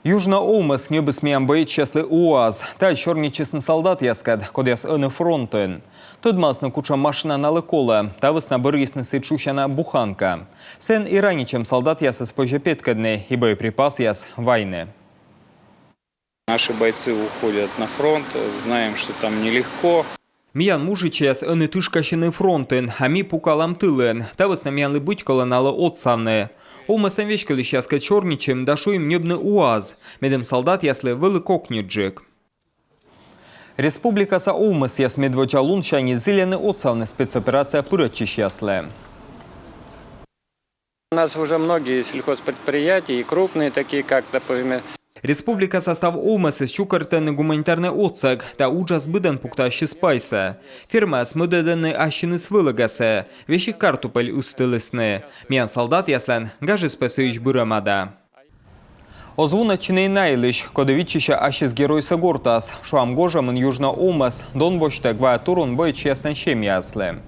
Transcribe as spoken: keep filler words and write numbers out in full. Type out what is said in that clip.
Южно овмӧс ньӧбис миян боечьяслы УАЗ. Тайӧ сёрнитчисны солдатъяскӧд, кодъяс ӧні фронтын. Тӧдмалісны, кутшӧм машина налы колӧ. Та вӧсна бӧрйисны сідз шусяна буханка. Сэн и ранитчӧм солдатъясӧс позьӧ петкӧдны, и боеприпасъяс вайны. Наши бойцы уходят на фронт, знаем, что там нелегко. Миян мужичӧйяс ӧні тышкасьӧны фронтын, а ми пукалам тылын. Та вӧсна миянлы быть колӧ налы отсавны. Овмӧсӧн веськӧдлысьяскӧд сёрнитчим да шуим ньӧбны УАЗ, медым солдатъяслы вӧлі кокньыдджык. Республикаса овмӧсъяс медводдза лунсяньыс зільӧны отсавны спецоперацияӧ пырӧдчысьяслы. У нас уже многие сельхозпредприятия, и крупные, такие как, например, Республикаса став овмӧсыс чукӧртӧны гуманитарнӧй отсӧг. Та уджас быдӧн пукта ассьыс пайсӧ. Фермаяс мӧдӧдӧны ассьыныс вӧлӧгасӧ, весиг картупель ыстылісны. Миян солдатъяслӧн гажыс пӧ сыысь бырӧма да. Оз вунӧдчыны и на йылысь, коді виччысьӧ ассьыс геройса гортас. Шуам, гожӧмын Южно овмӧс донбосьтӧг вайӧ турун боечьяслӧн семьяяслы.